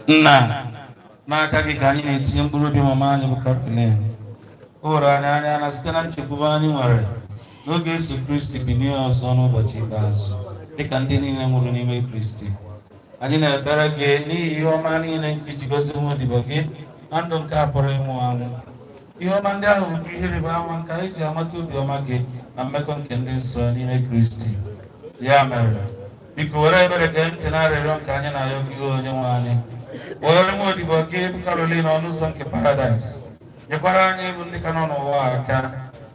Nna, n'aka gị ka anyị na-etinye mkpụrụ obi mama anyị bụ Caroline. O were anyị anya na site na nchekwube anyị nwere n'oge eso Kristi binie ọzọ n'ụbọchị ikpeazụ, dịka ndị niile nwụrụ n'ime Kristi. Anyị na-ekpere gị n'ihi ihe ọma niile nke iji gọzie nwa odibo gị na ndụ nke a pụrụ ịnwụ anwụ. Ihe ọma ndị ahụ bụ ihe ịrịba ama nke anyị ji amata obiọma gị na mmekọ nke ndị nsọ n'ime Kristi. Ya mere, biko were ebere gee ntị na arịrịọ nke anyị na-arịọ gị, onye nwe anyị. Were nwa odibo gị bụ Caroline ọnụ ụzọ nke paradaịs. Nyekwara anyị bụ ndị ka nọ n'ụwa aka ka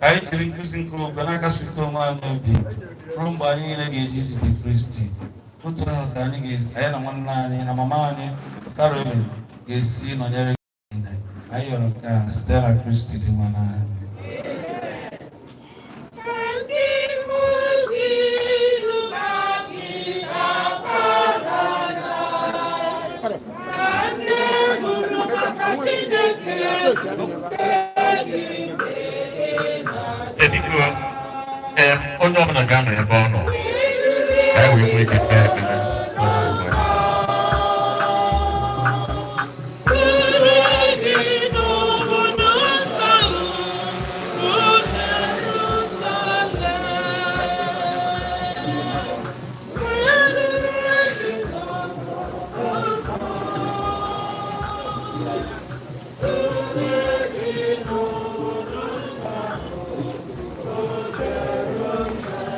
anyị jiri nkuzi nke okwukwe na-akasịrịta onwe anyị obi ruo mgbe anyị niile ga-eji zite Kristi. Otu ahụ ka anyị ga-esi, anyị na nwanne anyị na mama anyị Caroline ga-esi nọnyere gị niile. Anyị yọrọ nke a site na Kristi dị nwa n'anyị. Ndị mmụọ ozi nụba gị na paradaịs. Ka nne mụrụ maka Chineke site gị. Biko, onye ọbụla ga-anọ ebe ọ nọ ka anyị wee nwee ike kpee ekpere n'onwe anyị. Buru gị n'obodo nsọ, bụ Jerusalem. Buru gị n'obodo nsọ, buru gị n'obodo nsọ, bụ Jerusalem.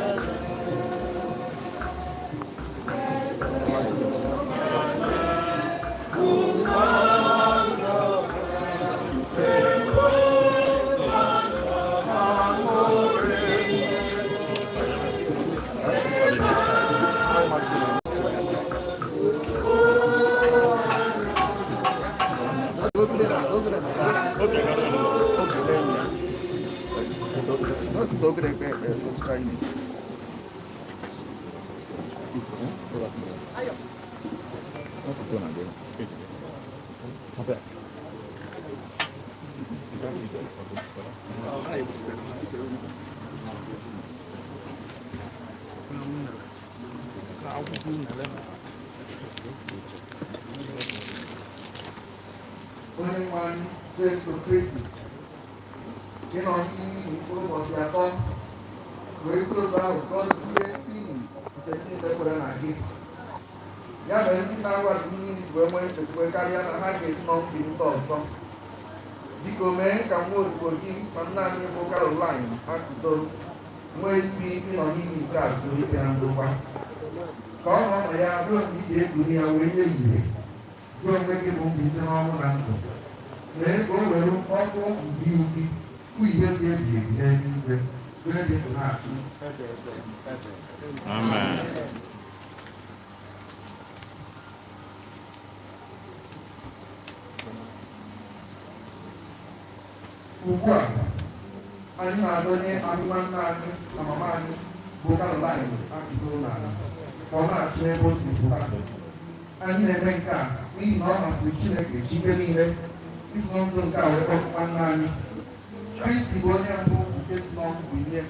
Onye nwe anyị Jesu Kristi, gị nọ n'ime mkpụrụ ụbọchị 3 wee si otu ahụ gọzie ili nke ndị kwere na gị. Ya mere ndị na-agwa gị n'ihi wee nwee nchekwube karịa na ha ga-esi n'ọnwụ bilite ọzọ. Biko mee ka nwa odibo gị ma nna anyị bụ Caroline Akudo nwee ike ịnọ n'ili nke a zuo ike na ndokwa, ka ọ nọ na ya ruo mgbe ị ga-ebuli ya wee nye ìhè. Gị onwe gị bụ mbilite n'ọnwụ na ndụ. Mee ka o were ọkụ nke ihu gị hụ ihe dị ebi ebi n'eluigwe, wee dị ndụ na-achị ebe ebe ebe. Amen. Ugbu a anyị na-adọnye ahụ nwanne anyị na mama anyị bụ Caroline Akudo n'ala ka ọ na-achị ebe o si pụta. Anyị na-eme nke a n'ihi na ọ masịrị Chineke ji ike niile isi na ndụ nke a wee kpọpụ nwanne anyị. Kristi bụ onye mbụ nke si n'ọnwụ bilie.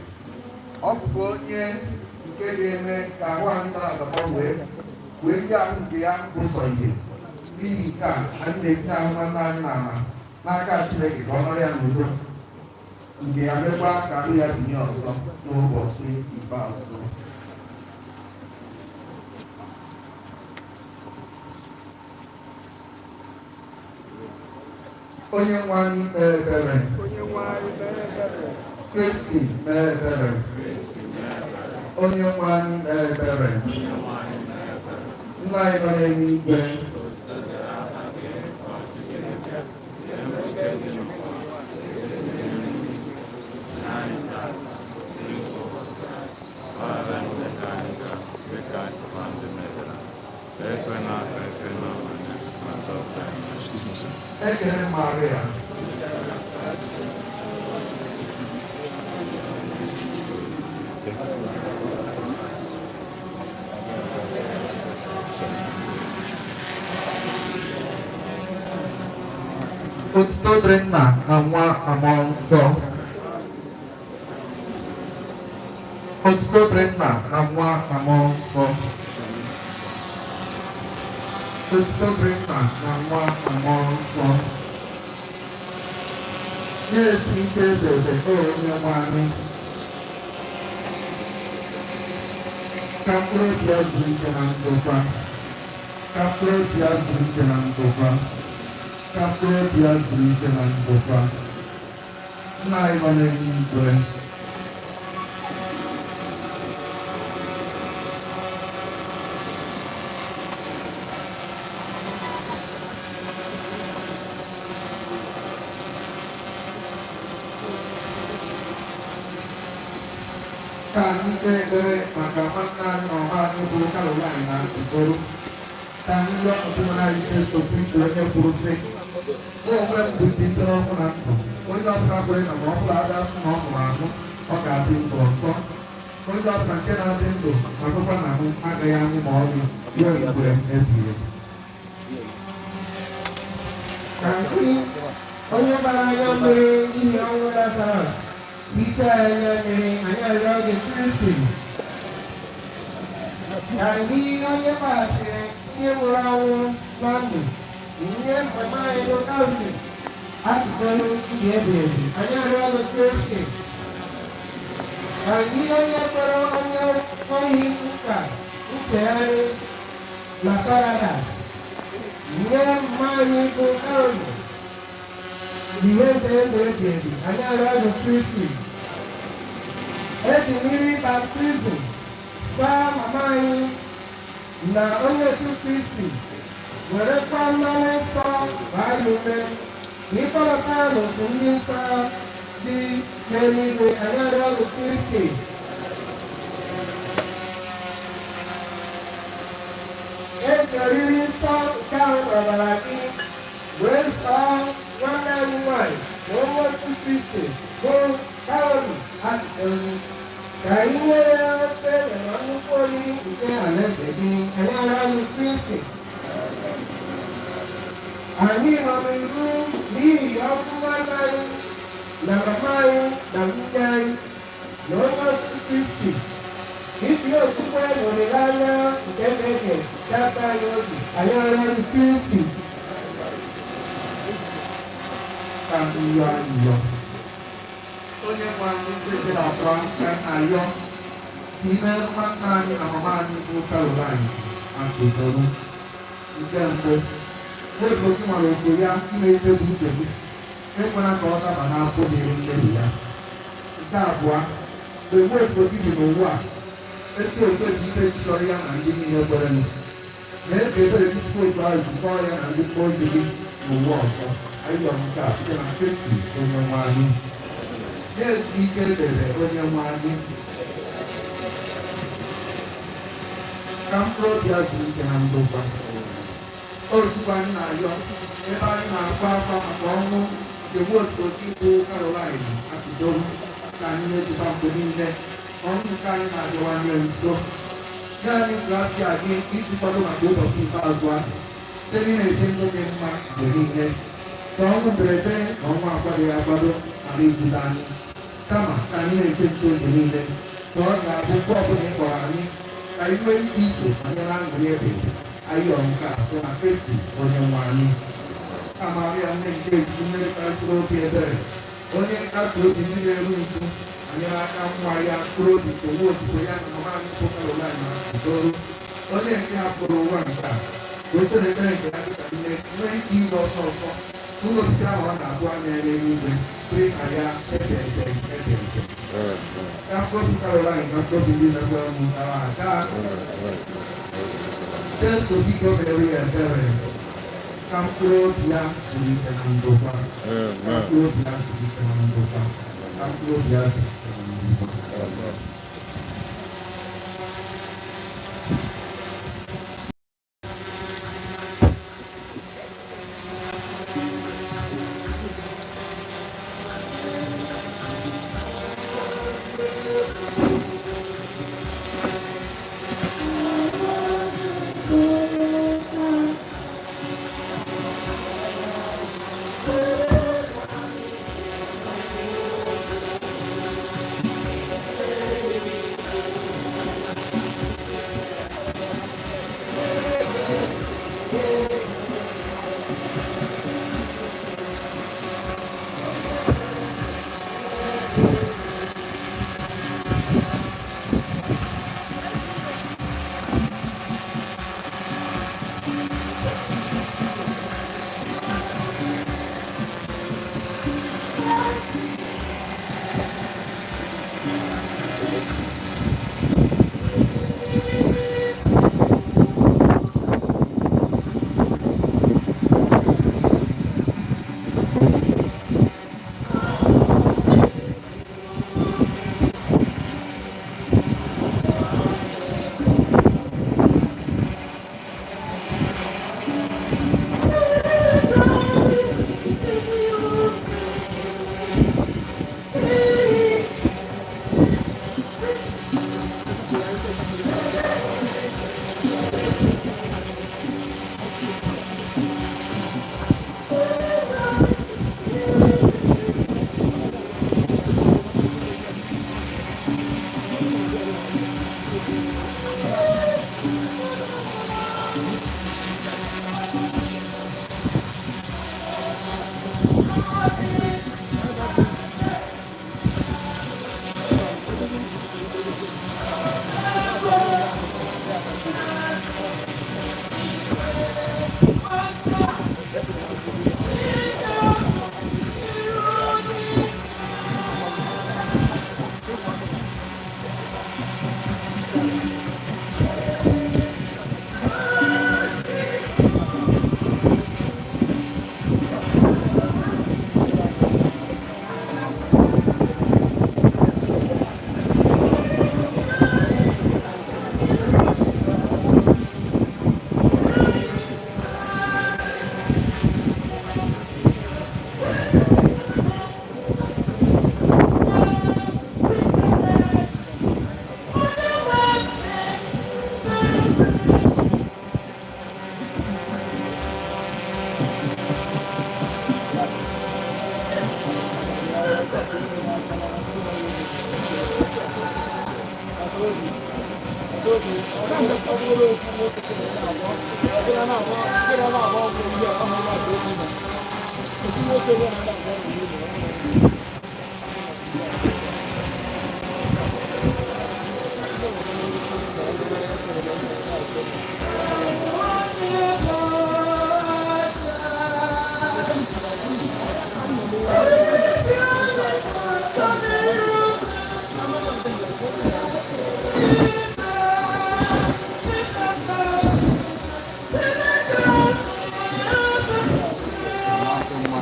Ọ bụkwa onye nke ga-eme ka ahụ anyị dara adakpọ wee yi ahụ nke ya bụ sọ ihe. N'ihi nke a anyị na-etinye ahụ nwanne anyị n'ala n'aka Chineke ka ọ nọrọ ya n'udo nke ya, mekwa ka ahụ ya binye ọzọ n'ụbọchị ikpeazụ. Onye nwe anyị mee ebere. Kristi mee ebere. Onye nwe anyị mee ebere. Nna anyị nọ n'eluigwe. Ekele Maria. Otuto dịrị Nna na Nwa na Mmụọ Nsọ. Otuto dịrị Nna na Nwa na Mmụọ Nsọ. Otuto dịrị Nna na Nwa na Mmụọ Nsọ. Na-esi ike ebebe, o Onyenwe anyị. Ka mkpụrụ obi ya zuru ike na ndokwa. Ka mkpụrụ obi ya zuru ike na ndokwa. Ka mkpụrụ obi ya zuru ike na ndokwa. Nna anyị nọ n'eluigwe. Ka anyị kpee ekpere maka nwanne anyị na ọha anyị bụ Caroline na Okoro. Ka anyị rịọ Onyenwe anyị Jesu Kristi, onye kwuru sị, "Mụ onwe m bụ mbilite n'ọnwụ na ndụ. Onye ọbụla kwere na ma ọ bụla a ga-asị na ọ nwụrụ anwụ, ọ ga-adị ndụ ọzọ. Onye ọbụla nke na-adị ndụ ma kwekwa na mụ agaghị anwụ ma ọlị ruo mgbe ebighị ebi." Ka gị onye gbara anya mmiri n'ihi ọnwụ Lazarọs hichaa anya mmiri, anyị arịọ gị, Kristi. Ka gị onye kpaghachiri ndị nwụrụ anwụ na ndụ nye mama anyị bụ Calvin akụkụ ndụ ebi ebi, anyị arịọ gị, Kristi. Ka gị onye kwere onye ohi nkwa nchegharị na paradaịs nye mama anyị bụ Calvin ihe nke ndụ ebi ebi, anyị arịọ gị, Kristi. Eji mmiri baptizim saa mama anyị na onye otu Kristi, werekwa mmanụ nsọ gbaa ya ume ka ịkpọlọta ya n'otu ndị nsọ dị n'eluigwe, anyị arịọ gị, Kristi. Eji oriri nsọ nke ahụ ọbara gị wee sọọ nwanne anyị nwanyị na onye otu Kristi bụ Caroline Akụkọrụ, ka anyị nye ya ofe na nnukwu oriri nke alaeze gị, anyị arịọ gị, Kristi. Anyị nọ n'iru n'ihi ọnwụ nwanne anyị na mama anyị na nwunye anyị na onye otu Kristi, iji okwukwe na olileanya nke na-ege kasa anyị obi, anyị arịọ gị, Kristi. Ka anyị yọọ ayịyọ. Onye nwe anyị, ndị na-akwa ka anyị na-ayọ ka ime nwanne anyị na mama anyị bụ Caroline Akụdoro. Nke mbụ, wepụ gị nwere ogo ya ime ife bụ uche gị, ekwela ka ọ daba n'afọ dịrị mmebi ya. Nke abụọ, mgbe wepụ gị dị n'ụwa a, ezi okwe ji ife jikọrọ ya na ndị niile kwerenụ, mee ka ebere gị si otu ahụ jikọọ ya na ndị mmụọ ozi gị n'ụwa ọzọ. Ayọ nke a site na Kristi Onye nwe anyị. Na-ezu ike dere Onye nwe anyị. Ka mkpụrụ obi ya zuru ike na ndokwa. O Chukwu, anyị na-ayọ ebe anyị na-akwa akwa maka ọnwụ nke nwa gị bụ Caroline Akụdoro, ka anyị na-echeta mgbe niile ọnwụ nke anyị na-abịawanye nso. Nye anyị grasia gị iji kwado maka ụbọchị ikpeazụ ahụ site n'ị na-ebi ndụ dị mma mgbe niile, ka ọnwụ mberede na ọnwụ akwadoghị akwado ghara ijide anyị, kama ka anyị na-eche nche oge niile, ka ọ ga-abụ mgbe ọbụla ị kpọrọ anyị, ka anyị nwee ike iso banyere aṅụrị ebe ayọ nke a site na Kristi Onye nwe anyị. Ka Maria, nne nke Chukwu, mmeri karịsịrị obi ebere, onye nkasi obi ndị na-eru uju, anyere aka nwa ya mkpụrụ obi nke nwa odibo ya na mama anyị bụ Caroline Akụdoro, onye nke hapụrụ ụwa nke a, wee na ekpere nke ya dịka nne nwee ike ime ọsọ ọsọ n'ụlọ okike ahụ ọ na-abụ anya n'eluigwe biri na ya ebe ebe ebe ebe. Ka mkpụrụ obi Caroline na mkpụrụ obi ndị na-ekwe ọnwụ gara aga. Jesu, biko mere ya ebere. Ka mkpụrụ obi ya zuru ike na ndokwa. Ka mkpụrụ obi ya zuru ike na ndokwa. Ka mkpụrụ obi ya zuru ike na ndokwa.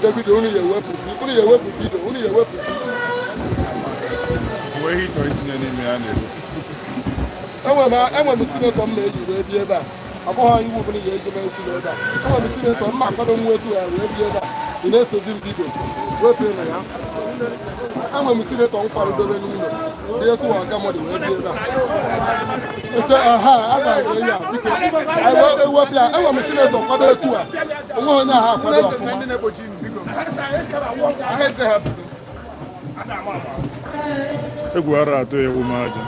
David, unu ya ewepụsị, unu ya ewepụ bido, unu ya ewepụsị. Uwe ihe ị chọrọ itinye n'ime ya na-eru. Enwere m enwere m senator m na-eyi wee bịa ebe a. Ọ bụghị iwu ọbụla ya eji m etu ebe a. Enwere m senator m akwado nwa etu ya wee bịa ebe a. Ị na-esozi m bido, wepụ na ya. Enwere m senator m kwadobe n'ụlọ. Dị etu ọga mmadụ wee bịa ebe a. Eche aha a ga-ere ya biko. Anyị ewepụ ya. Enwere m senator kwado etu a. Onwe onye ahụ akwado ọfụma. Egwu ara atụ ewu m aja.